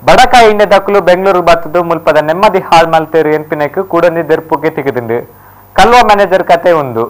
ಬಡಕ ಇಂಡೆ ದಕ್ಕಲು ಬೆಂಗಳೂರು ಬತ್ತದು ಮುಲ್ಪದ ನೆಮ್ಮದಿ ಹಾಳ್ ಮಲ್ತೇರು ಎನ್ಪಿನಕ್ ಕೂಡಂದಿ ದೆರ್ಪುಗೆ ತಿಗದಿಂಡು ಕಲ್ವ ಮ್ಯಾನೇಜರ್ ಕತೆ ಉಂದು.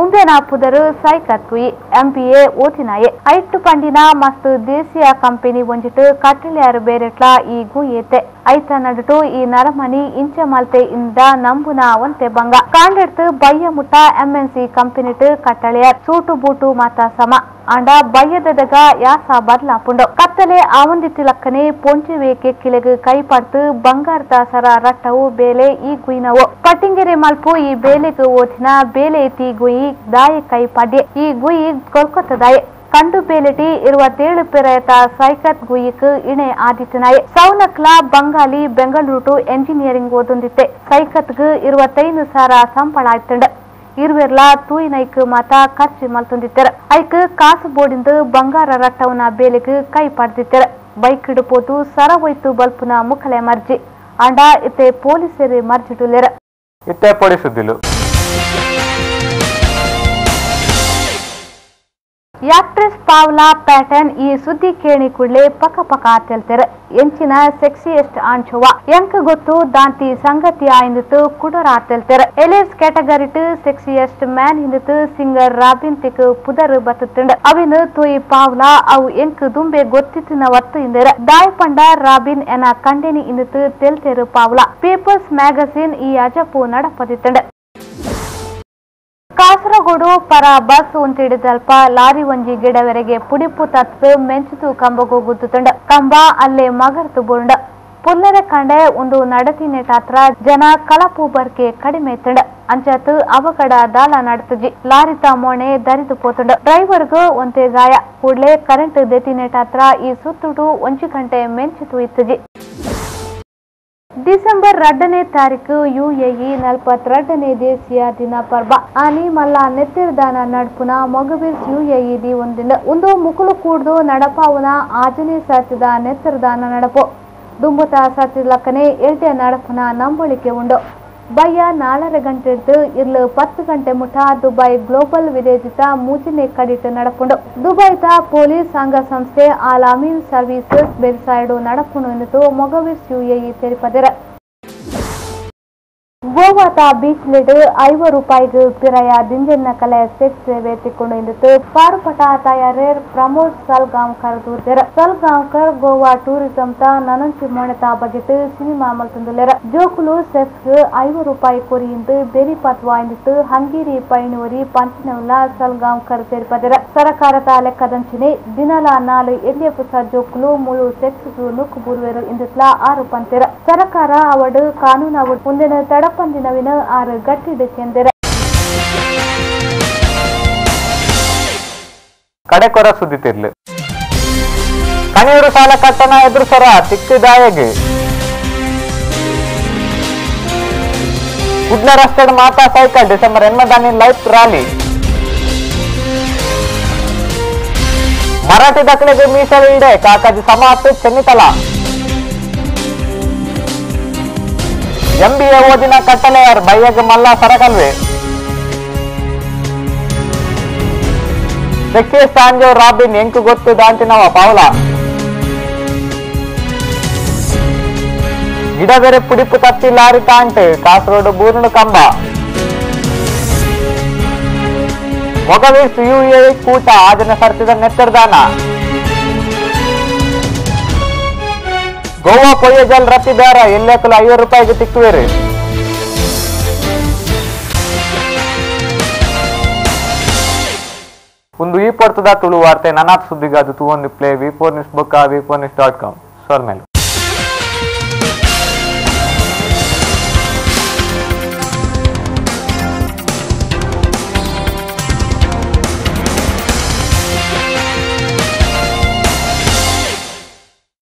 ಉಂಬೆನ ಪುದರು ಸೈಕತ್ ಕುಯಿ ಎಂಪಿಎ ಓತಿನಾಯೆ ಐಟ್ಟು ಪಂಡಿನ ಮಸ್ತ್ ದೇಶೀಯ ಕಂಪನಿ ಒಂಜಿಟ್ಟು ಕಟ್ಟಳೆಯಾರು ಬೇರೆಟ್ಲ ಈ ಗುಯೇತೆ ಐತ ನಡುಟು ಈ ನರಮನಿ ಇಂಚ ಮಲ್ತೆ ಇಂದ ನಂಬುನ ಒಂತೆ ಬಂಗ ಕಾಂಡೆಡ್ತು ಬಯ್ಯ ಮುಟ್ಟ ಎಂಎನ್ಸಿ ಕಂಪನಿಟ್ ಕಟ್ಟಳೆಯ ಸೂಟು ಬೂಟು ಮಾತ ಸಮ ಆಂಡ ಬಯ್ಯದಗ ಯಾಸ ಬದಲಾಪುಂಡು ಕತ್ತಲೆ ಆವಂದಿತ್ತಿಲಕ್ಕನೆ ಪೊಂಚುವೆ ಕೆಕ್ಕಿಲೆಗ್ ಕೈ ಪಡ್ತು ಬಂಗಾರದ ಸರ ರಟ್ಟವು ಬೇಲೆ ಈ ಗುಯಿನವು ಪಟ್ಟಿಂಗೆರೆ ಮಲ್ಪು ಈ ಬೇಲೆಗ್ ಓದಿನ ಬೇಲೆ ತಿ ಗುಯಿ ದಾಯ ಕೈ ಪಡ್ಡೆ ಈ ಗುಯಿ ಕೊಲ್ಕತ್ತದಾಯ ಕಂಡು ಬೇಲೆಟಿ 27 ಪೆರಯತ ಸೈಕತ್ ಗುಯಿಕ್ ಇಣೆ ಆದಿತ್ಯನಾಯ ಸೌನಕ್ಲಾ ಬಂಗಾಲಿ ಬೆಂಗಳೂರು ಎಂಜಿನಿಯರಿಂಗ್ ಓದೊಂದಿತ್ತೆ ಸೈಕತ್ಗ್ 25,000 ಸಂಬಳ ಆಯ್ತಂಡ ಇರ್ವೆರ್ಲಾ ತೂಯಿನೈಕ್ ಮಾತ ಖರ್ಚು ಮಲ್ತೊಂದಿತ್ತರ ಐಕ್ ಕಾಸು ಬೋಡಿಂದು ಬಂಗಾರ ರಟ್ಟವನ ಬೇಲೆಗ್ ಕೈ ಪಡೆದಿತ್ತರ ಬೈಕ್ ಹಿಡುಪೋತು ಸರ ಒಯ್ತು ಬಲ್ಪುನ ಮುಖಲೆ ಮರ್ಜಿ ಅಂಡ ಇತ್ತೆ ಪೊಲೀಸರು ಮರ್ಜಿಡುಲೆರ ಇತ್ತೆ ಪೊಲೀಸುದ್ದಿಲು. ಆಕ್ಟ್ರೆಸ್ ಪಾವ್ಲಾ ಪ್ಯಾಟನ್ ಈ ಸುದ್ದಿ ಕೇಳಿ ಕೂಡಲೇ ಪಕ ಪಕ ತೆಲ್ತೆರ ಎಂಚಿನ ಸೆಕ್ಸಿಯೆಸ್ಟ್ ಆಂಚೋವ ಎಂಕ್ ಗೊತ್ತು ದಾಂತಿ ಸಂಗತಿ ಆಯಿಂದಿತ್ತು ಕುಡರ ತೆಲ್ತೆರ ಎಲಿಸ್ ಕ್ಯಾಟಗರಿಟ್ ಸೆಕ್ಸಿಯೆಸ್ಟ್ ಮ್ಯಾನ್ ಹಿಂದಿತ್ತು ಸಿಂಗರ್ ರಾಬಿನ್ ತಿಕ್ ಪುದರ್ ಬತ್ತುಂಡ ಅವಿನ ತೋಯಿ ಪಾವ್ಲಾ ಅವು ಎಂಕ್ ದುಂಬೆ ಗೊತ್ತಿತ್ತಿನ ಒತ್ತು ಇಂದೆರ ದಾಯ್ ಪಂಡ ರಾಬಿನ್ ಎನ ಕಂಡೆನಿ ಇಂದಿತ್ತು ತೆಲ್ತೆರು ಪಾವ್ಲಾ. ಪೀಪಲ್ಸ್ ಮ್ಯಾಗಝಿನ್ ಈ ಅಜಪು ನಡಪದಿತ್ತಂಡ. ಕಾಸರಗೋಡು ಪರ ಬಸ್ ಉಂಟಿಡಿದಲ್ಪ ಲಾರಿ ಒಂಜಿ ಗಿಡವರೆಗೆ ಪುಡಿಪು ತತ್ತು ಮೆಂಚುತು ಕಂಬಗೂ ಗುದ್ದುತ್ತಂಡ ಕಂಬ ಅಲ್ಲೇ ಮಗರ್ತು ಬುರುಂಡ ಪುಲ್ಲರ ಕಂಡೆ ಒಂದು ನಡತಿ ನೆಟಾತ್ರ ಜನ ಕಳಪು ಬರ್ಕೆ ಕಡಿಮೆ ತಂಡ ಅಂಚಾತು ಅವಘಡ ದಾಳ ನಡತಜಿ ಲಾರಿತ ಮೋಣೆ ದರಿದು ಪೋತಂಡ ಡ್ರೈವರ್ಗೂ ಒಂತೆ ಗಾಯ ಕೂಡ್ಲೆ ಕರೆಂಟ್ ದೆತಿ ನೆಟಾತ್ರ ಈ ಸುತ್ತುಟು ಒಂಜಿ ಗಂಟೆ ಮೆಂಚುತು ಇತ್ತಜಿ. ಡಿಸೆಂಬರ್ 2ನೇ ತಾರೀಕು ಯುಎಇ 42ನೇ ದೇಶೀಯ ದಿನ ಪರ್ವ ಆನಿ ಮಲ್ಲ ನೆತ್ತಿರ್ದಾನ ನಡ್ಪುನ ಮೊಗಬಿರ್ಸ್ ಯುಎಇ the ಒಂದಿನ ಒಂದು ಮುಕುಲು ಕೂಡ್ದು ನಡಪಾವುನ ಆಜನೇ ಸರ್ತಿದ ನೆತ್ತಿರ್ದಾನ ನಡಪು ದುಂಬುತ ಸರ್ತಿದ ಲಕ್ಕನೆ ಎಲ್ಟೆ ನಡಪುನ ನಂಬಳಿಕೆ ಉಂಡು. ಬಯ್ಯ 4.5 ಗಂಟೆಡ್ದು ಇರ್ಲು 10 ಗಂಟೆ ಮುಠ ದುಬೈ ಗ್ಲೋಬಲ್ ವಿಲೇಜಿತ ಮೂಜನೆ ಕಡಿಟ್ ನಡಪುಂಡು. ದುಬೈತ ಪೊಲೀಸ್ ಅಂಗ ಸಂಸ್ಥೆ ಆಲ್ ಅಮೀನ್ ಸರ್ವೀಸಸ್ ಬೆಲ್ಸೈಡು ನಡಪುಂಡು ಎಂದು ಮೊಗವಿಸ್ ಯುಎಇ ತೆರಿಪದಿರ. ಗೋವಾದ ಬೀಚ್ ಲೆಡ್ 50 ರೂಪಾಯಿಗೆ ಪಿರಯ ದಿಂಜನ್ನ ಕಲೆ ಸೆಕ್ಸ್ ಸೇವೆ ತಿಕ್ಕೊಂಡು ಇಂದಿತ್ತು ಪಾರುಪಟ ತಯಾರೇರ್ ಪ್ರಮೋದ್ ಸಲ್ಗಾಂವ್ಕರ್ ದೂರ್ದೆರ. ಸಲ್ಗಾಂವ್ಕರ್ ಗೋವಾ ಟೂರಿಸಂ ತ ನನಂಚಿ ಮೊಣೆತ ಬಗೆಟ್ ಸಿನಿಮಾ ಮಲ್ತಂದುಲೆರ. ಜೋಕುಲು ಸೆಕ್ಸ್ 50 ರೂಪಾಯಿ ಕೊರಿಯಿಂದ ಬೆರಿ ಪತ್ವಾ ಇಂದಿತ್ತು ಹಂಗೇರಿ ಪೈಣುವರಿ ಪಂಚಿನವುಲ ಸಲ್ಗಾಂವ್ಕರ್ ತೆರಿಪದೆರ. ಸರಕಾರದ ಲೆಕ್ಕದಂಚಿನೆ ದಿನಲ 4 ಎಲ್ಲಿಯ ಪುಸ ಜೋಕುಲು ಮುಳು ಸೆಕ್ಸ್ ನುಕ್ಕು ಬೂರ್ವೆರು ಇಂದಿತ್ಲ 6 ಪಂತೆರ. ಸರಕಾರ ಅವಡು ಕಾನೂನು ಅವಡು ಮುಂದಿನ ತಡಪಂದಿನವಿನ 6 ಗಟ್ಟಿಡು ಕೆಂದೆರ. ಕಡೆಕೊರ ಸುದ್ದಿ ತಿರ್ಲು ಕಣಿಯೂರು ಸಾಲ ಕಟ್ಟನ ಎದುರು ಸರ ತಿಕ್ಕಿದಾಯಗೆ ಕುಡ್ಲ ರಸ್ತೆ ಮಾತಾ cycle December 8 life rally Marathi ದಕ್ಕಲಿಗೆ ಮೀಸಲು ಇಡೆ ಕಾಕಾಜಿ ಸಮಾಪ್ತಿ ಚೆನ್ನಿತಲ ಎಂಬಿಎ ಓದಿನ ಕಟ್ಟಲೆಯರ್ ಬಯ್ಯಗ್ ಮಲ್ಲ ಸರಕಲ್ವೆ ಸೆಕ್ಸಿಯೆಸ್ಟ್ ಆಂಜೋ ರಾಬಿನ್ ಎಂಕು ಗೊತ್ತು ದಾಂತಿನವ ಪಾವಲ ಗಿಡ ಬೇರೆ ಪುಡಿಪು ತತ್ತಿ ಲಾರಿ ತಾಂಟ್ ಕಾಸರೋಡು ಬೂರ್ಣು ಕಂಬ ಮೊಗವೀರ್ಸ್ ಯುಎ ಕೂಟ ಆಜನ ಸರ್ತಿದ ನೆತ್ತರ್ದಾನ ಗೋವಾ ಪೊಯ್ಯಜಲ್ ರತಿ ಬೇರ ಎಲ್ಲಕ್ಕೂ 50 ರೂಪಾಯಿಗೆ ತಿಕ್ಕುವೇರು. ಒಂದು ಈ ಪೊರ್ತದ ತುಳು ವಾರ್ತೆ ನನಾತ್ ಸುದ್ದಿಗಾದು ತೂವೊಂದು play V4 news ಬೊಕ್ಕ V4 news.com ಸೊಲ್ಮೆಲು.